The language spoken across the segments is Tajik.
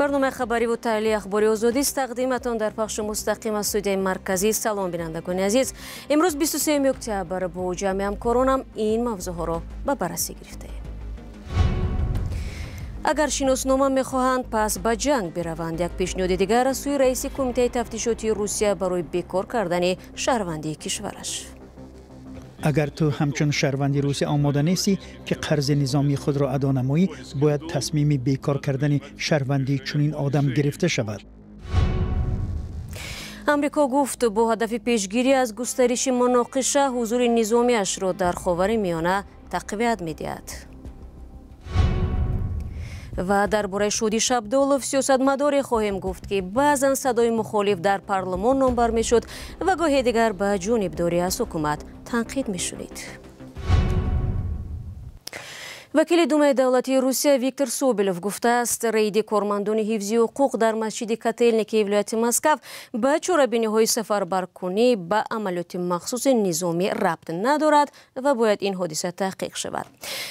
Барномаи хабариву таҳлили Ахбори Озодист тақдиматон дар пахши мустақим аз студияи марказӣ. Салом, бинандагони азиз. Имрӯз 23 октябр бо ҷамъи ҳамкоронам ин мавзӯъҳоро ба баррасӣ гирифтаем. Агар шиноснома мехоҳанд, пас ба ҷанг бираванд. Як пешниҳоди дигар аз сӯи раиси Кумитаи тафтишотии Русия барои бекор кардани шаҳрвандии кишвараш. Агар ту ҳамчун шаҳрванди Русия омода нестӣ, ки қарзи низомии худро адо намоӣ, бояд тасмими бекор кардани шаҳрвандии чунин одам гирифта шавад. Амрико гуфт, бо ҳадафи пешгирӣ аз густариши муноқиша ҳузури низомиашро дар Ховари Миёна тақвият медиҳад. Ва дар бораи Шоди Шабдолов, сиёсатмадоре хоҳем гуфт, ки баъзан садои мухолиф дар парлумон номбар мешуд ва гоҳе дигар ба ҷонибдорӣ аз ҳукумат танқид мешунид. Вакили Думаи давлатии Русия Виктор Соболев гуфтааст, рейди кормандони ҳифзи ҳуқуқ дар масҷиди Котелникии вилояти Москав ба чорабиниҳои сафарбаркунӣ ба амалиёти махсуси низомӣ рабт надорад ва бояд ин ҳодиса таҳқиқ шавад.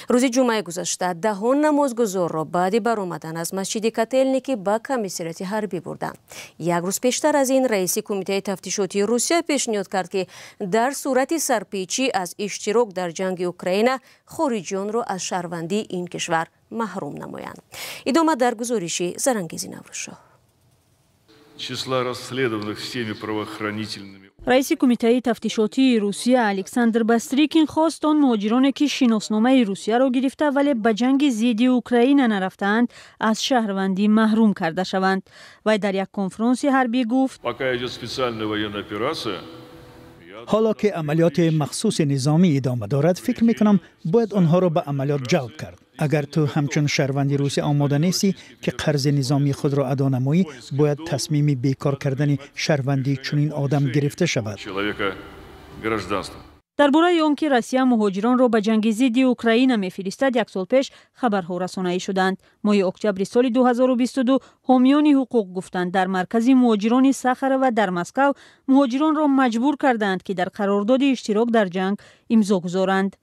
Рӯзи ҷумъаи гузашта даҳон намозгузорро баъди баромадан аз масҷиди Котелники ба комиссариати ҳарбӣ бурданд. Як рӯз пештар аз ин раиси Кумитаи тафтишотии Русия пешниҳод кард, ки дар сурати сарпечӣ аз иштирок дар ҷанги Украина хориҷиёнро аз шаҳрвандии ин кишвар маҳрум намоянд. Идома дар гузориши Зарангези Наврӯзшоҳ. Числа расследованных всеми правоохранительными. Раиси Кумитаи тафтишотии Русия Александр Бастрикин хост, он муҳоҷироне, ки шиносномаи Русияро гирифта, вале ба ҷанги зидди Украина нарафтаанд, аз шаҳрвандӣ маҳрум карда шаванд. Вай дар як конфронси ҳарбӣ гуфт: Пока идет специальная военная операция, Ҳоло ки амалиёти махсуси низомӣ идома дорад, фикр мекунам, бояд онҳоро ба амалиёт ҷалб кард. Агар ту ҳамчун шаҳрванди Русия омода нестӣ, ки қарзи низомии худро адо намоӣ, бояд тасмими бекор кардани шаҳрвандии чунин одам гирифта шавад. человека гражданства. Дар бораи он ки Россия муҳоҷиронро ба ҷанги зидди Украина мефиристад, як сол пеш хабарҳо расонаӣ шуданд. Моҳи октябри соли 2022 ҳомиёни ҳуқуқ гуфтанд, дар маркази муҳоҷирони Сахарова дар Москав муҳоҷиронро маҷбур кардаанд, ки дар қарордоди иштирок дар ҷанг имзо гузоранд.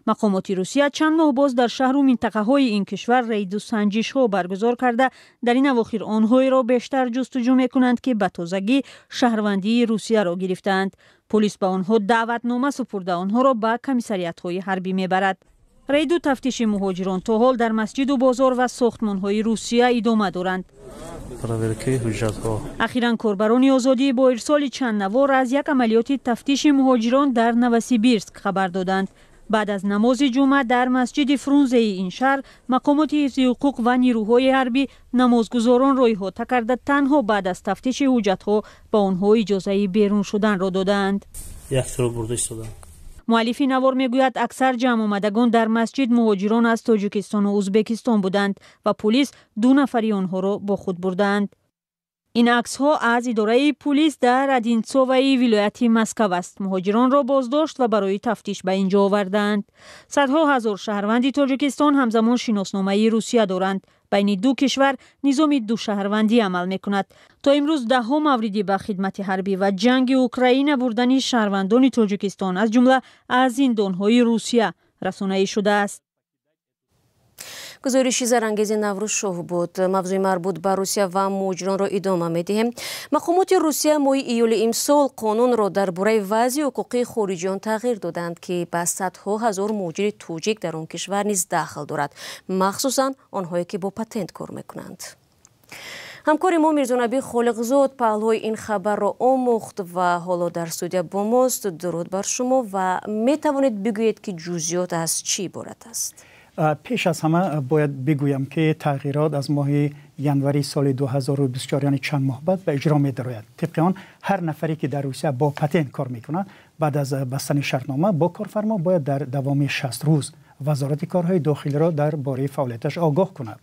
Мақомоти Русия чанд моҳ боз дар шаҳру минтақаҳои ин кишвар рейду санҷишҳо баргузор карда, дар ин авохир онҳоеро бештар ҷустуҷӯ мекунанд, ки ба тозагӣ шаҳрвандии Русияро гирифтаанд. Полис ба онҳо даъватнома супурда, онҳоро ба комиссариатҳои ҳарбӣ мебарад. Рейду тафтиши муҳоҷирон то ҳол дар масҷиду бозор ва сохтмонҳои Русия идома доранд. Проверкаи ҳуҷҷатҳо. Ахиран корбарони Озодӣ бо ирсоли чанд навор аз як амалиёти тафтиши муҳоҷирон дар Новосибирск хабар доданд. Баъд аз намози ҷумъа дар масҷиди Фрунзеи ин шаҳр мақомоти ҳифзи ҳуқуқ ва нирӯҳои ҳарбӣ намозгузоронро иҳота карда, танҳо баъд аз тафтиши ҳуҷҷатҳо ба онҳо иҷозаи берун шуданро додаанд. Якторо бурда истоданд. Муаллифи навор мегӯяд, аксар ҷамъомадагон дар масҷид муҳоҷирон аз Тоҷикистону Ӯзбекистон буданд ва пулис ду нафари онҳоро бо худ бурдаанд. Ин аксҳо аз идораи пулис дар Одинцоваи вилояти Москав аст. Муҳоҷиронро боздошт ва барои тафтиш ба ин ҷо овардаанд. Садҳо ҳазор шаҳрванди Тоҷикистон ҳамзамон шиносномаи Русия доранд. Байни ду кишвар низоми душаҳрвандӣ амал мекунад. То имрӯз даҳҳо мавриди ба хидмати ҳарбӣ ва ҷанги Украина бурдани шаҳрвандони Тоҷикистон, аз ҷумла аз зиндонҳои Русия, расонаӣ шудааст. Гузориши Зарангези Наврӯзшоҳ буд. Мавзӯи марбут ба Русия ва муҳоҷиронро идома медиҳем. Мақомоти Русия моҳи июли имсол қонунро дар бораи вазъи ҳуқуқии хориҷиён тағйир доданд, ки ба садҳо ҳазор муҳоҷири тоҷик дар он кишвар низ дахл дорад, махсусан онҳое, ки бо патент кор мекунанд. Ҳамкори мо Мирзонабӣ Холиқзод паҳлӯи ин хабарро омӯхт ва ҳоло дар студия бо мост. Дуруд бар шумо, ва метавонед бигӯед, ки ҷузъиёт аз чӣ иборат аст? Пеш аз ҳама бояд бигӯям, ки тағйирот аз моҳи январи соли 2024, яъне чанд моҳ баъд, ба иҷро медарояд. Тибқи он, ҳар нафаре, ки дар Русия бо патент кор мекунад, баъд аз бастани шартнома бо корфармо бояд дар давоми 60 рӯз Вазорати корҳои дохилиро дар бораи фаъолияташ огоҳ кунад.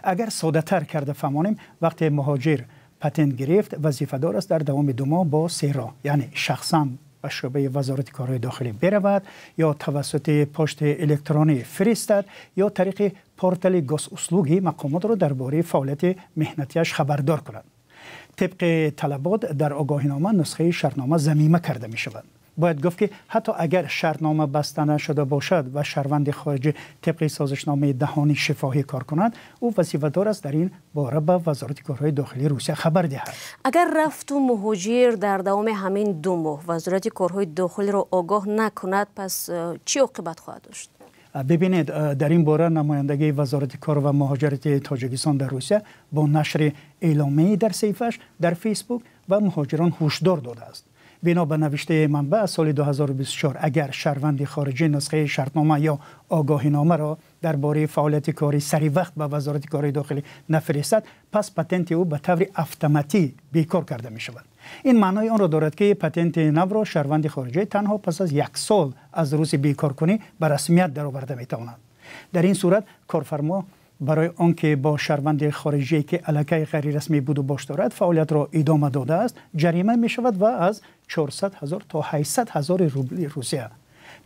Агар соддатар карда фаҳмонем, вақте муҳоҷир патент гирифт, вазифадор аст дар давоми 2 моҳ бо се роҳ, яъне шахсан ба шӯъбаи Вазорати корҳои дохилӣ биравад, ё тавассути пошти электронӣ фиристад, ё тариқи портали Госуслуги мақомотро дар бораи фаъолияти меҳнатиаш хабардор кунад. Тибқи талабот, дар огоҳинома нусхаи шартнома замима карда мешавад. Бояд гуфт, ки ҳатто агар шартнома баста нашуда бошад ва шаҳрванди хориҷӣ тибқи созишномаи даҳонӣ шифоҳӣ кор кунад, ӯ вазифадор аст дар ин бора ба Вазорати корҳои дохилии Русия хабар диҳад. Агар рафту муҳоҷир дар давоми ҳамин 2 моҳ Вазорати корҳои дохилиро огоҳ накунад, пас чӣ оқибат хоҳад дошт? Бибинед, дар ин бора намояндагии Вазорати кор ва муҳоҷирати Тоҷикистон дар Русия бо нашри эъломияе дар саҳифааш дар Фейсбук ба муҳоҷирон ҳушдор додааст. Бино ба навиштаи манбаъ, аз соли 2024 агар шаҳрванди хориҷӣ нусхаи шартнома ё огоҳинома дар бораи фаъолияти корӣ сари вақт ба Вазорати корҳои дохилӣ нафиристад, пас патенти ӯ ба таври автоматӣ бекор карда мешавад. Ин маънои онро дорад, ки патенти навро шаҳрванди хориҷӣ танҳо пас аз 1 сол аз рӯзи бекоркунӣ ба расмият дароварда метавонад. Дар ин сурат корфармо барои он ки бо шаҳрванди хориҷие, ки аллакай ғайрирасмӣ буду бош дорад, фаъолиятро идома додааст, ҷарима мешавад ва аз 400 ҳазор то 800 ҳазори рубли Русия.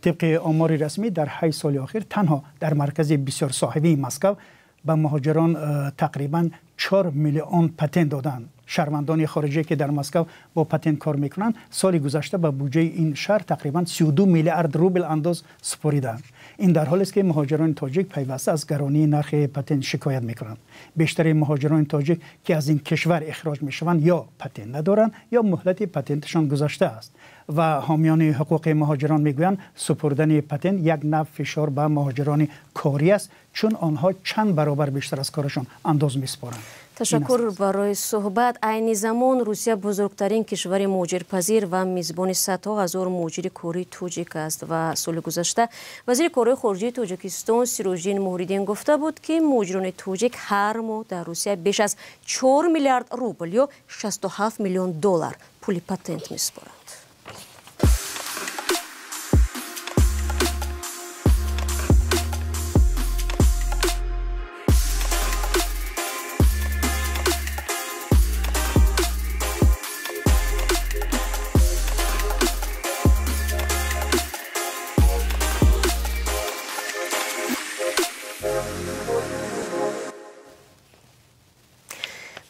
Тибқи омори расмӣ, дар 8 соли охир танҳо дар маркази бисёрсоҳибии Москав ба муҳоҷирон тақрибан 4 миллион патент доданд. Шаҳрвандони хориҷие, ки дар Москав бо патент кор мекунанд, соли гузашта ба буҷаи ин шаҳр тақрибан 32 миллиард рубл андоз супориданд. Ин дар ҳолест, ки муҳоҷирони тоҷик пайваста аз гаронии нархи патент шикоят мекунанд. Бештари муҳоҷирони тоҷик, ки аз ин кишвар ихроҷ мешаванд, ё патент надоранд, ё муҳлати патенташон гузаштааст. Ва ҳомиёни ҳуқуқи муҳоҷирон мегӯянд, супурдани патент як навъ фишор ба муҳоҷирони корӣ аст, чун онҳо чанд баробар бештар аз корашон андоз месупоранд. Ташаккур барои суҳбат. Айни замон Русия бузургтарин кишвари муҳоҷирпазир ва мизбони садҳо ҳазор муҳоҷири кории тоҷик аст ва соли гузашта вазири корҳои хориҷии Тоҷикистон Сироҷиддин Муҳриддин гуфта буд, ки муҳоҷирони тоҷик ҳар моҳ дар Русия беш аз 4 миллиард рубл ё 67 миллион доллар пули патент месупоранд.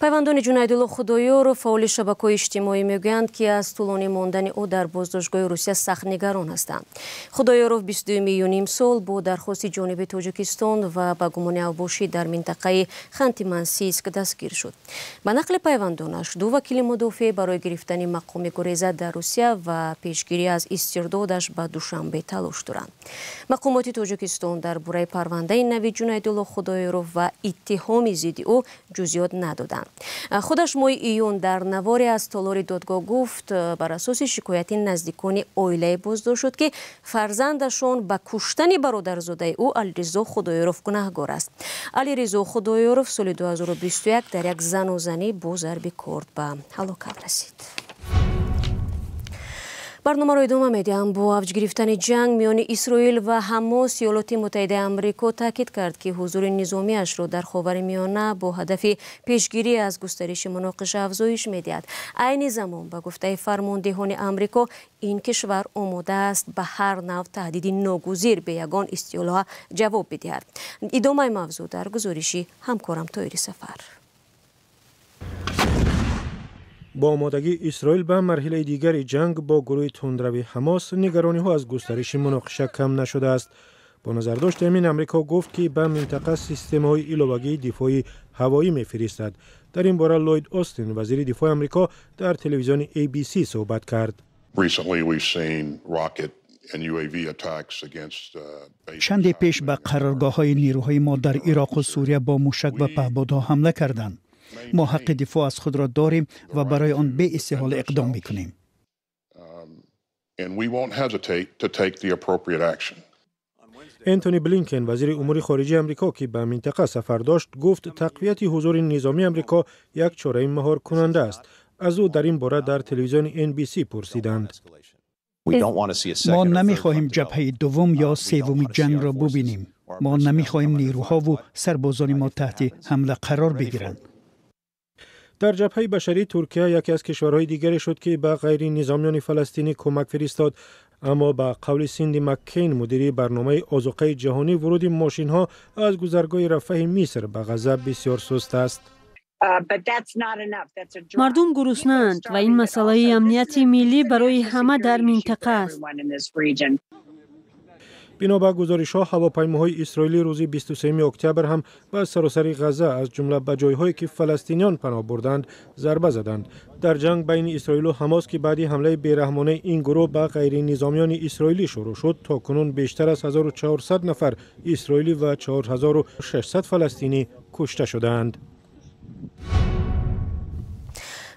Пайвандони Ҷунайдулло Худоёров, фаъоли шабакаҳои иҷтимоӣ, мегӯянд, ки аз тӯлонӣ мондани ӯ дар боздоштгоҳи Русия сахт нигарон ҳастанд. Худоёров 22 июни имсол бо дархости ҷониби Тоҷикистон ва ба гумони авбошӣ дар минтақаи Ханти-Мансийск дастгир шуд. Ба нақли пайвандонаш, ду вакили мудофеъ барои гирифтани мақоми гуреза дар Русия ва пешгирӣ аз истирдодаш ба Душанбе талош доранд. Мақомоти Тоҷикистон дар бораи парвандаи нави Ҷунайдулло Худоёров ва иттиҳоми зидди ӯ ҷузъиёт надоданд. Худаш моҳи июн дар наворе аз толори додгоҳ гуфт, бар асоси шикояти наздикони оилае боздошт шуд, ки фарзандашон ба куштани бародарзодаи ӯ Алиризо Худоёров гунаҳгор аст. Алиризо Худоёров соли 2021 дар як занозанӣ бо зарби корд ба ҳалокат расид. Барномаро идома медиҳам. Бо авҷ гирифтани ҷанг миёни Исроил ва Ҳамос, Иёлоти Муттаҳидаи Амрико таъкид кард, ки ҳузури низомиашро дар Ховари Миёна бо ҳадафи пешгирӣ аз густариши муноқиша афзоиш медиҳад. Айни замон, ба гуфтаи фармондеҳони Амрико, ин кишвар омода аст ба ҳар навъ таҳдиди ногузир бе ягон истилоҳа ҷавоб бидиҳад. Идомаи мавзӯъ дар гузориши ҳамкорам Тоири Сафар. Бо омодагии Исроил ба марҳилаи дигари ҷанг бо гурӯҳи тундрави Ҳамос, нигарониҳо аз густариши муноқиша кам нашудааст. Бо назардошти ҳамин, Амрико гуфт, ки ба минтақа системаҳои иловагии дифои ҳавоӣ мефиристад. Дар ин бора Ллойд Остин, вазири дифои Амрико, дар телевизиони ABC суҳбат кард. Чанде пеш ба қароргоҳҳои нерӯҳои мо дар Ироқу Сурия бо мушак ва паҳбодҳо ҳамла карданд. Мо ҳаққи дифоъ аз худро дорем ва барои он беистиҳола иқдом мекунем. Энтони Блинкен, вазири умури хориҷии Амрико, ки ба минтақа сафар дошт, гуфт тақвияти ҳузури низомии Амрико як чораи маҳоркунанда аст. Аз ӯ дар ин бора дар телевизиони NBC пурсиданд. Мо намехоҳем ҷабҳаи дуввум ё севуми ҷангро бубинем. Мо намехоҳем нерӯҳову сарбозони мо таҳти ҳамла қарор бигиранд. Дар ҷабҳаи башарӣ Туркия яке аз кишварҳои дигаре шуд, ки ба ғайринизомиёни фаластинӣ кӯмак фиристод. Аммо ба қавли Синди Маккейн, мудири барномаи озуқаи ҷаҳонӣ, вуруди мошинҳо аз гузаргоҳи Рафаҳи Миср ба Ғазза бисёр суст аст. Мардум гуруснаанд ва ин масъалаи амнияти миллӣ барои ҳама дар минтақа аст. Бино ба гузоришҳо, ҳавопаймоҳои исроилӣ рӯзи 23 октябр ҳам ба саросари Ғазза, аз ҷумла ба ҷойҳое ки фаластиниён паноҳ бурданд, зарба заданд. Дар ҷанг байни Исроилу Ҳамос, ки баъди ҳамлаи бераҳмонаи ин гурӯҳ ба ғайринизомиёни исроилӣ шурӯъ шуд, то кунун бештар аз 1400 нафар исроилӣ ва 4600 фаластинӣ кушта шудаанд.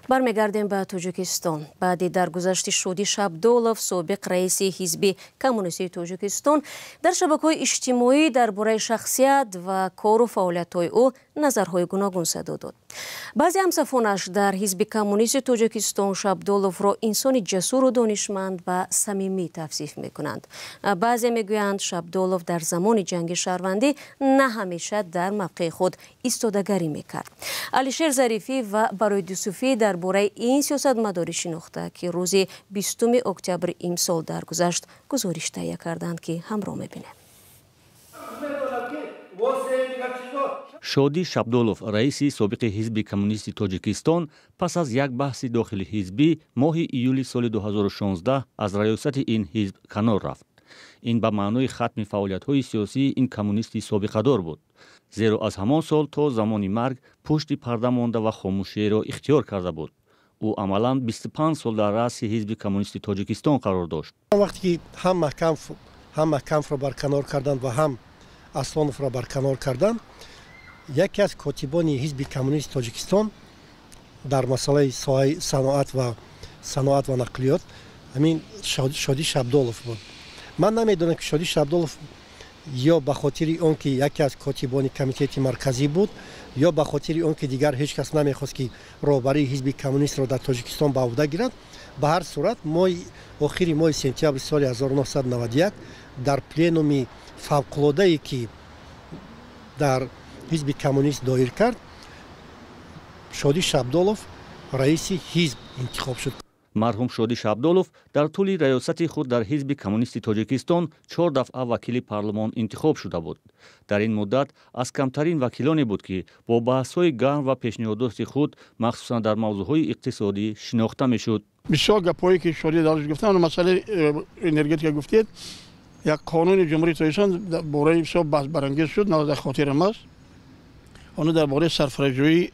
Бармегардем ба Тоҷикистон. Баъди даргузашти Шодӣ Шабдолов, собиқ раиси ҳизби коммунистии Тоҷикистон, дар шабакаҳои иҷтимоӣ дар бораи шахсият ва кору фаъолиятҳои ӯ назарҳои гуногун садо дод. Баъзе ҳамсафонаш дар ҳизби коммунисти Тоҷикистон Шабдоловро инсони ҷасуру донишманд ва самимӣ тавсиф мекунанд. Баъзе мегӯянд, Шабдолов дар замони ҷанги шаҳрвандӣ на ҳамеша дар мавқеи худ истодагарӣ мекард. Алишер Зарифӣ ва Бароид Юсуфӣ дар бораи ин сиёсатмадори шинохта, ки рӯзи 20 октябри имсол даргузашт, гузориш таҳия карданд, ки ҳамроҳ мебинем. Шодӣ Шабдолов, раиси собиқи ҳизби коммунисти Тоҷикистон, пас аз як баҳси дохили ҳизбӣ моҳи июли соли 2016 аз раёсати ин ҳизб канор рафт. Ин ба маънои хатми фаъолиятҳои сиёсии ин коммунисти собиқадор буд, зеро аз ҳамон сол то замони марг пушти парда монда ва хомӯшиеро ихтиёр карда буд. Ӯ амалан 25 сол дар раъси ҳизби коммунисти Тоҷикистон қарор дошт. Вақте ки ҳам Маҳкамовро барканор карданд ва ҳам Аслоновро барканор карданд, яке аз котибони ҳизби коммунисти Тоҷикистон дар масъалаи соҳаи саноат ва нақлиёт ҳамин Шодӣ Шабдолов буд. Ман намедонам, ки Шодӣ Шабдолов ё ба хотири он ки яке аз котибони комитети марказӣ буд, ё ба хотири он ки дигар ҳеҷ кас намехост, ки роҳбарии ҳизби коммунистро дар Тоҷикистон ба ӯҳда гирад. Ба ҳар сурат, охири моҳи сентябри соли 1991 дар пленуми фавқулоддае, ки дар ҳизби коммунист доир кард, Шодӣ Шабдолов раиси ҳизб интихоб шуд. Марҳум Шодӣ Шабдолов дар тӯли раёсати худ дар ҳизби коммунисти Тоҷикистон 4 дафъа вакили парлумон интихоб шуда буд. Дар ин муддат аз камтарин вакилоне буд, ки бо баҳсҳои гарм ва пешниҳодоти худ, махсусан дар мавзӯъҳои иқтисодӣ, шинохта мешуд. Бисёр гапҳое ки Шодӣ дарш гуфтанд, масъалаи энергетика гуфтед, як қонуни Ҷумҳурии Тоҷикистон бораи бисёр баҳсбарангез шуд, дар хотирам аст, оно дар бораи сарфараҷӯии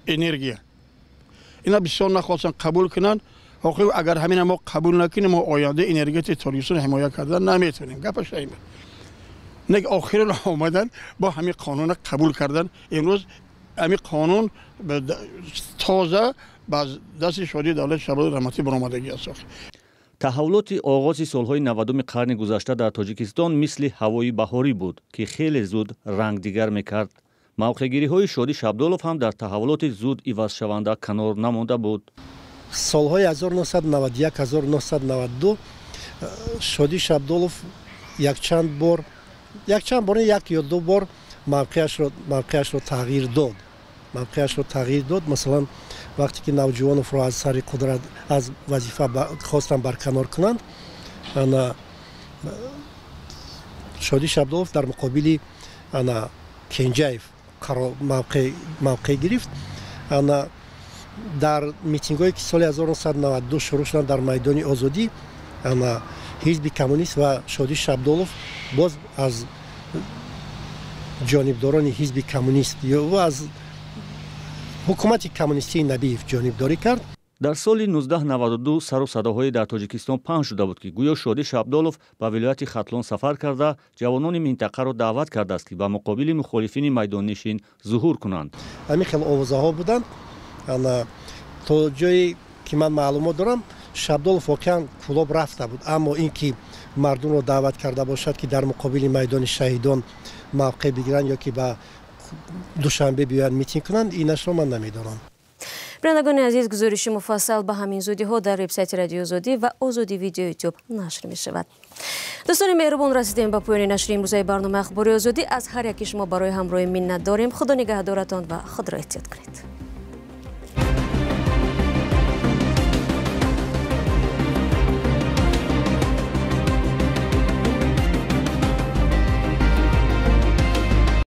энергия. Ина бисёр нахостанд қабул кунанд. Охир агар ҳамина мо қабул накунем, мо ояндаи энергетики Тоҷикистонро ҳимоя кардан наметавонем. Гапаш ин. Не, охирон омадан бо ҳамин қонунро қабул кардан. Имрӯз ҳамин қонун тоза ба дасти Шодии Давлати Шабдолов раҳматӣ баромадагӣ аст. Таҳаввулоти оғози солҳои 90-уми қарни гузашта дар Тоҷикистон мисли ҳавои баҳорӣ буд, ки хеле зуд рангдигар мекард. Мавқеъгириҳои Шодӣ Шабдолов ҳам дар таҳаввулоти зуд ивазшаванда канор намонда буд. Солҳои 1991-1992 Шодӣ Шабдолов якчанд бор, як ё ду бор мавқеашро тағйир дод. Масалан, вақте ки Навҷувоновро аз сари қудрат, аз вазифа хостанд барканор кунанд, Шодӣ Шабдолов дар муқобили Кенҷаев мавқеъ гирифт. Дар митингҳое, ки соли 1992 шурӯъ шуданд дар майдони Озодӣ, ҳизби коммунист ва Шодӣ Шабдолов боз аз ҷонибдорони ҳизби коммунист ё аз ҳукумати коммунистии Набиев ҷонибдорӣ кард. Дар соли 1992 сару садоҳое дар Тоҷикистон паҳн шуда буд, ки гӯё Шодӣ Шабдолов ба вилояти Хатлон сафар карда, ҷавонони минтақаро даъват кардааст, ки ба муқобили мухолифини майдоннишин зуҳур кунанд. Ҳамин хел овозаҳо буданд. То ҷое ки ман маълумот дорам, Шабдолов воқеан Кӯлоб рафта буд, аммо ин ки мардумро даъват карда бошад, ки дар муқобили майдони шаҳидон мавқеъ бигиранд ё ки ба Душанбе биёянд митинг кунанд, инашро ман намедонам. Бинандагони азиз, гузориши муфассал ба ҳамин зудиҳо дар вебсайти Радиои Озодӣ ва Озодӣ видео ютуб нашр мешавад. Дӯстони меҳрубон, расидем ба поёни нашри имрӯзаи барномаи Ахбори Озодӣ. Аз ҳар яки шумо барои ҳамроҳӣ миннат дорем. Худо нигаҳдоратон ва худро эҳтиёт кунед.